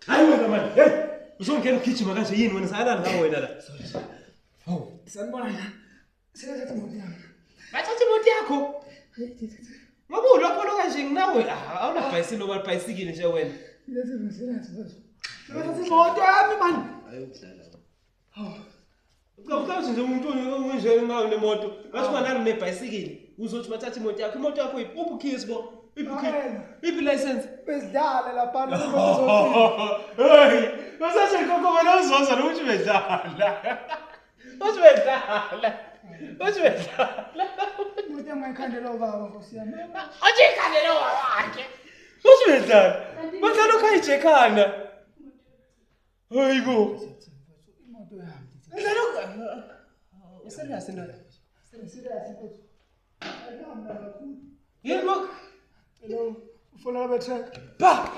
Hayi wena manje, hey! Uzongena ugijima kanje yini wena sayalani ngawe wena la? Hawu. Sanibona. Sebethatha imoto yami. Bathatha imoto yakho. Ngoba ulokho lo kanje nginawe awunabhayisikili ngoba libhayisikili nje wena. Sebethatha imoto yami man. Ayokudlala. Hawu. Ucabucabuthi nje umuntu unje ngayo nemoto. Ngathi unganalo nebhayisikili. Uzothi bathatha imoto yakho. Imoto yakho iphi? Uphi bo? Iphi? Iphi license? Besidlala lapha. Hey, basathi khokho wena uzoza nokuthi bedlala. Uthi bedlala. Uthi bedlala. Imoto yami ayikhandela ubaba Nkosi yami. Uthi ikhandela ubaba wakhe. Uthi bedlala. Badlala ukhayijekhana. Hayibo. Imoto yami. Dlala userious ndoda. Serious mfethu. Ayihamba kakhulu. Yebo. Hello, ufonela betrack. Ba.